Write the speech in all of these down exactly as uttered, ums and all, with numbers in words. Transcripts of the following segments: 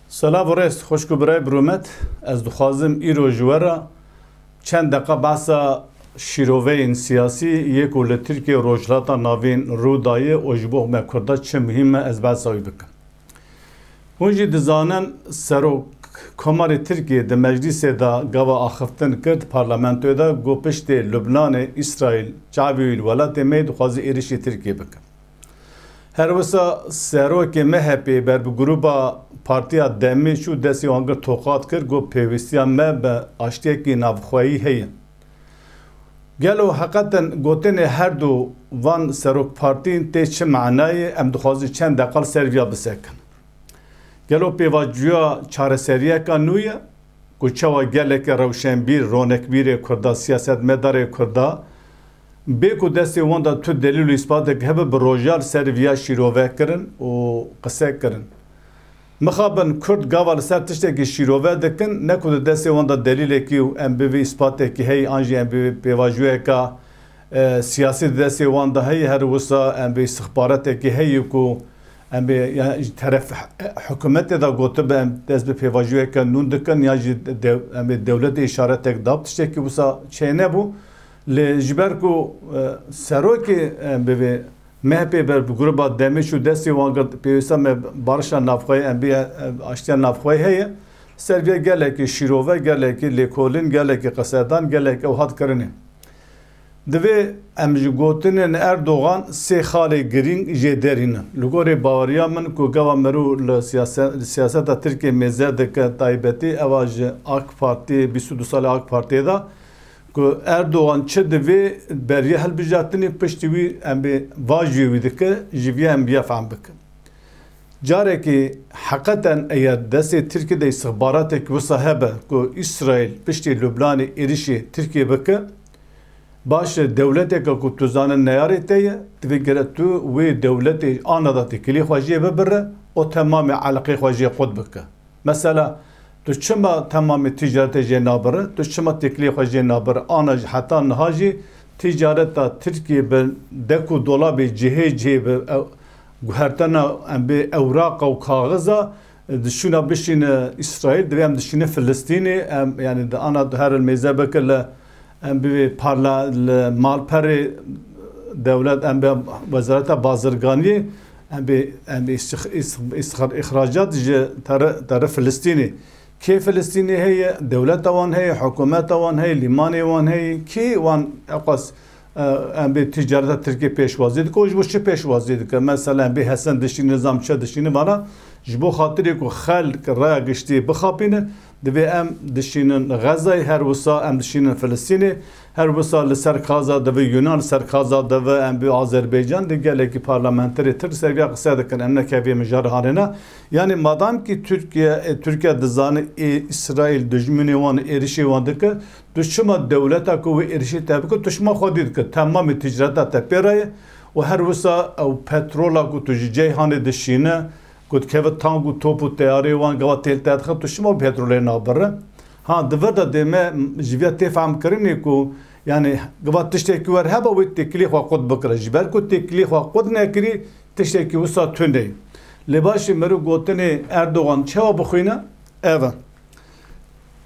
Selav û rêz, xwişk û birayê bi rûmet. Ez dixwazim îro ji we re çend deqa behsa şîroveyên siyasî yê ku li Tirkiye û Rojhilata Navîn rû daye û ji bo me Kurda çi muhîm e, ez behsa wî bikim. Hûn jî dizanin, Serok Komarê Tirkiye di meclîsê de gava axiftin kir, di parlamentoyê de, got piştê Lubnanê, Îsraîl çavê wî li welatê me yê, dixwaze êrişî Tirkiye bike. Her wisa serokê M H P ber bi grûba Partiya Demê çû, destê wan girt, toqat kir, got pêwîstiya me bi aştiyekî navxweyî heye. Gelo heqeten gotinê her du van serok partiyên tê çi manayê? Em dixwazin çend deqa li ser viya bisekin. Gelo pêvajoya çareseriyeka nû ye? Ku çawa gelekî rewşenbîr, ronekbîrê Kurda, siyasetmedarê Kurda, bê ku destê wan de tu delîl û îspatek hebe, bi roja li ser viya şîrove kirin û qise kirin. Mixabin Kurd gava li ser tiştekî şîrove dikin, ne ku di destê wan de delîlekî û em bivê îspatekî heye, an jî em bivê pêvajoyeka, e, siyasî di destê wan de heye, her wisa em bê istixbaretekî heye ku em bê, ya ji teref hikûmetê de gotibe, em dest bi pêvajoyeke nûn dikin, ya jî dew-, em bê dewletê îşaretek dab, tiştekî wisa çênebû. Lê ji ber ku, e, serokê, em bivê M H P ber bi grûba Demê çû, destê wan girt, pêwîsta me barişa navxweyî, em bê, e, aştiya navxweyî heye. Ser vê gelekî şîrove, gelekî lêkolîn, gelekî qisedan, gelekî ew hat kirinê. Divê em ji gotinên Erdogan sê xalê girîng jê derînin. Li gorî baweriya min ku gava mirov li siyase-, li siyaseta Tirkiyê mêze dike taybetî, eva ji AK Partiyê, bîst û du salê AK Partiyê de, ku Erdogan çi divê beriya hilbijartinê piştî wî em bê vajiyê wî dike, ji vî em biya fehm bikin. Carekî heqeten eger destê Tirkiyê de îstixbaratek wisa hebe ku Îsraîl piştî Lubnanê êrişê Tirkiyê bike, baş e, dewleteke ku tu zanin neyarê te ye, divê gere tu wê dewletê ana da têkilî xwe jê bibire û temamê eleqê xwe jê qut bike. Mesela, tu çima temamê ticaretê jê nabire? Tu çima têkilê xwe jê nabire? Ana jî heta niha jî ticareta Tirkiye bi dek û dolabê cihê cihê bi ew-, guhertena em bê ewraqa û kaxiza, e, dişûna bişîne Îsraîl, divê em dişîne Filistînê, em, yanî di ana di her mêze bike li Em bivê parla-, li malperê dewlet, em bi wezareta bazirganiyê, em bi, em bi îstix-, îstix-, îstixar-, îxracat ji tere-, tere Filistînê. Kê Filistînê heye? Dewleta wan heye, hikûmeta wan heye, lîmanê wan heye. Kê wan eqas, e, em bi ticareta Tirkiyê pêşwazî dike û ji bo çi pêşwazî dike? Mesela em bi Hesen dişîne, nizam çi dişîne, vana ji bo xatirê ku xelk raya giştî bixapîne, Divê em dişînin Xezayê, her wisa em dişînin Filistînê, her wisa li ser kaza divi Yunan, li ser kaza divi em bi Azerbaycan, di gelekî parlamenterê Tirk ser vê qise dikin, em nekevê mijarê hanê ne. Yanî madam ki Tirkiye, e, Tirkiye dizane ê Îsraîl dijminê wan, êrişê wan dike, tu çima dewleta ku wê êrişê te bike, tu çima xwedî dike, temamê ticareta te pê re ye û her wisa ew petrola ku tu ji Ceyhanê dişîne, Ku dikeve tank û top û teyarê wan gava têl te dixe, tu çima petrolê nabire? Ha, di vir de dê me ji vê tê fehmkirinê ku, yanî, gava tiştekî wer hebe wê têkilî xwe qut bikire. Ji ber ku têkilî xwe qut nekirî, tiştekî wisa tune ye. Lê başê meriv gotinê Erdogan çawa bixwîne? Ev e.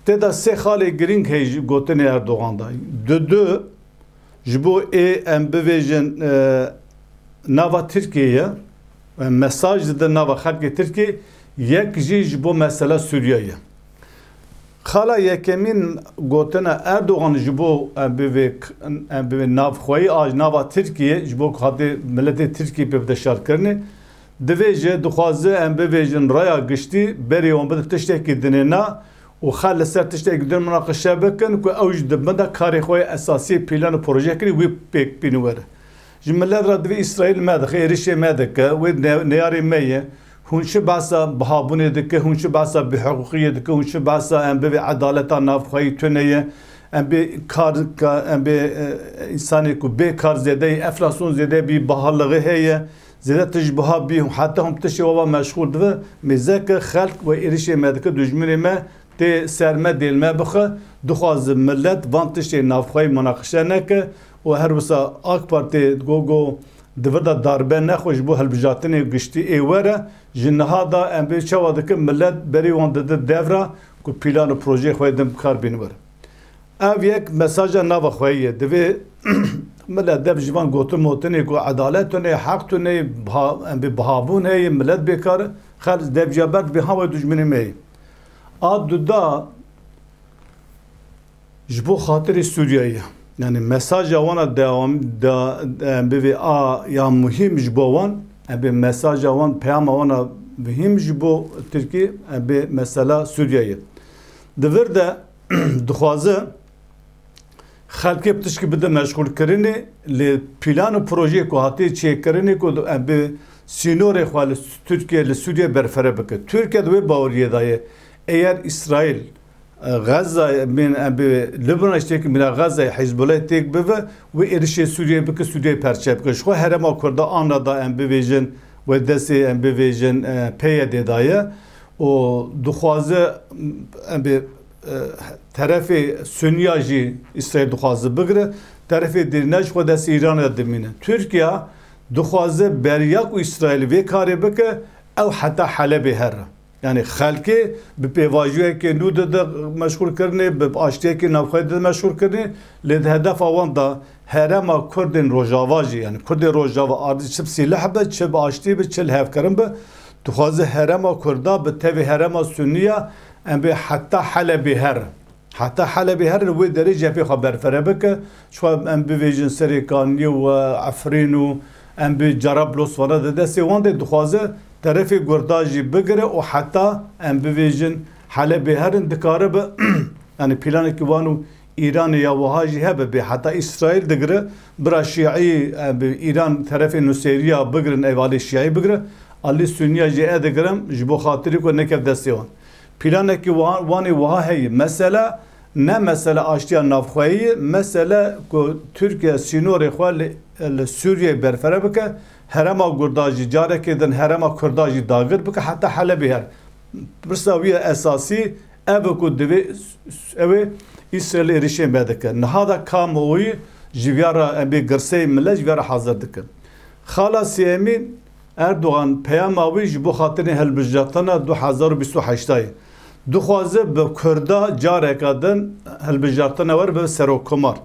Tê de sê xalê girîng heye ji gotinê Erdogan de. Di du, Ji bo ê em bivêjin, e, nava Tirkiyê ye, e, mesaj dide nava xelkê Tirkiyê, yek jî ji bo mesela Sûriye ye. Xala yekemîn gotina Erdogan ji bo em bivê, em bivê navxweyî a nava Tirkiyê, ji bo ku hatê miletê Tirkiyê pê bide şerkirinê, divêje, dixwaze em bivêjin raya giştî, berê wan bide tiştekî dinê na, û xel li ser tiştekî din munaqeşe bikin ku ew jî di bin de karê xwe yê esasî, plan û proje kirî, wî pêk bîne were. Ji milet re divê Îsraîl me dixe, êrişê me dike, wê ne-, neyarê me ye. Hûn çi behsa bihabûnê dike, hûn çi behsa bêhiqûqiyê dike, hûn çi behsa em bivê edaleta navxweyî tune ye. Em bê kar, ka-, em bê, e, însanê ku bê kar zêde ye, enflasyon zêde bî, bahalixî heye, zêde tişt biha bî, heta hûn tiştê we ve meşxûl dibe, mêze ke xelk wê êrişê me dike, dijminê me, Tê ser me dêl me bixe, dixwaze milet van tiştê navxweyî munaqeşe neke û her wisa AK Partî go go Di vir de darbe nexwe ji bo hilbijartinê giştî ê were, ji niha de em bê çawa dikin, millet berî wan dide devra ku plan û projeyê xwe din bi kar bînin were. Ev yek mesaja nava xwe ye. Divê millet dev ji van gotin motinê ku edalet tune, heq tune, biha-, em bê bihabûn heye, millet bêkar e, xelk dev ciya ber dibê ha wê dijminê me ye. A duda ji bo xatirê Sûriyeyê ye. Yani mesaja wana dewam da, em bivê a ya muhîm ji bo wan, em bê mesaja wan, peyama wana muhîm ji bo Tirkî, em bê mesela Sûriyeyê. Di vir de dixwaze xelkê bi tişkî bide meşxûlkirinê, lê plan û projeyê ku hatiye çêkirinê ku em bi sînorê xwe li Tirkiye, li Sûriye berfere bike. Tirkiye di wê baweriyê de ye. Eger Îsraîl, e, Xezza, min, em bi Lubnan têk, mîna Xezza, Hizbullah têk bive, wê êrişê Sûriye bike, Sûriye perçe bike. Ji xwe herêma Kurda ana da em bivêjin, wê destê em bivêjin, e, P Y D daye. û dixwaze, em bê, e, terefê Sunniya jî Îsraîl dixwaze bigire, terefê Dêrîna ji xwe destê Îranê de dimîne. Tirkiye dixwaze beriya ku Îsraîl vê karê bike, ew heta Helebê here. Yani xelkê bi pêvajoyekê nû de, de meşxûl kirinê, bi aştiyekê navxweyî de meşxûl kirinê, lê di hedefa wan de herêma Kurdên Rojava jî, yani Kurdên Rojava ardî çi bi sîleh be, çi bi aştî be, çi li hevkirin be, dixwaze herêma Kurda bi tevî herêma Sunniya em bê heta Helebê here. Heta Helebê here li wê derê cephê xwe berfere bike. Çiwa em bivêjin Serêkaniyê û Efrîn û em bi Carablus vana de destê wan de dixwaze terefê Kurda jî bigire û heta em bivêjin Helebê herin dikare be, yani planekî wan û Îranê ya wiha jî hebe bê heta Îsraîl digire, bira şîî, e, bi Îran terefê Nusêriya bigirin, êvalê şîî bigire, alî Sunniya jî e digirin, ji bo xatirî ku nekeve destê wan. Planekî wa-, wanê wiha heye. Mesele ne mesele aştiya navxweyî ye, mesele ku Tirkiye sînorê xwe li, li Sûriyeyê berfere bike, herêma Kurda jî carekê din herêma Kurda jî dagir bike, heta Helebê her. Pirsa wî ya esasî ev e ku divê ew ê Îsraîl êrişên vedike. Niha de kamuoyî ji viya re em bê girseyê millet ji viya re hazir dikin. Xala sêyemî Erdogan peyama wî ji bo xatirê hilbijartina du hezar û bîst û heştayê. Dixwaze bi Kurda careke din hilbijartina were bibe serokkomar.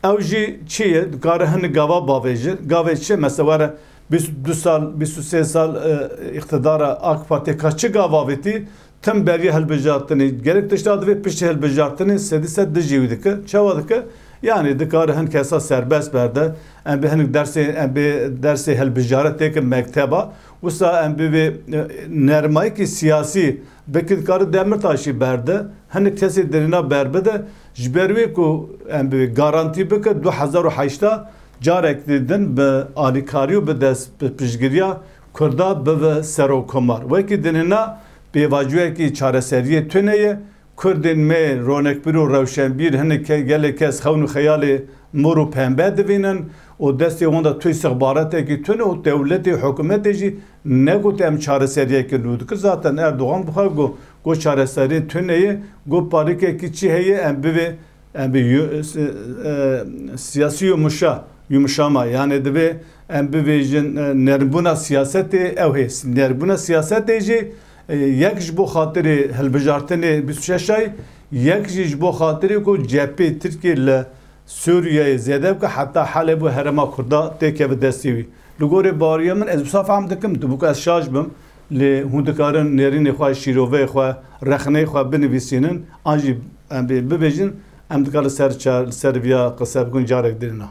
Ew jî çi ye? Dikare hinek gava bavêje. Gavê çi? Mesela were bîst û du sal, bîst û sê sal, e, îqtidara AK Partiyê ka çi gav avêtî? Tim beriya hilbijartinê, gelek tişta divê piştî hilbijartinê sedî sed dijî wî dike. Çawa dike? Yanî dikare hin kesa serbest berde, em bê hinek dersê, em bê dersê hilbijarê têkin mekteba. Wisa em bivê, e, nermayekî siyasî, belkî dikare Demirtaşî berde, hinek kesê dirêna berbide. Ji ber wê ku em bivê garantî bike, du hezar û heşta carek din bi alîkarî û bi dest, bi piştgiriya Kurda bibe serokkomar. Wekî dinêna pêvajoyekî çareseriyê tune ye. Kurdên me ronekbîr û rewşenbîr hinek ke-, gelek kes xewn û xeyalê mor û pembe divînin û destê wan de tu îstixbaretekî tune û dewletê, hikûmetê jî negot em çareseriyekê nû dikin. Zaten Erdogan bi xwe got, got çareseriyê tune ye, got parikekî çi heye em bivê Em bi yu-, e, siyasî yumuşa-, yumuşama, yani divê em bivêjin, e, nermbûna siyasetê ew hê. Nermbûna siyasetê jî, e, yek ji bo xatirê hilbijartinê bîst û şeş ay, yek jî ji bo xatirê ku cephê Tirkiyê li Sûriyeyê zêde bike, heta Heleb û herêma Kurda têkeve destê wî. Li gorê baweriya min, ez wisa fehm dikim, tu bû ku ez şaş bim, lê hûn dikarin nêrînê xwe, şîroveyê xwe, rexneyê xwe binivîsînin, an jî em bê bibêjin, em dikarin ser ça-, li ser viya qise bikin carek din.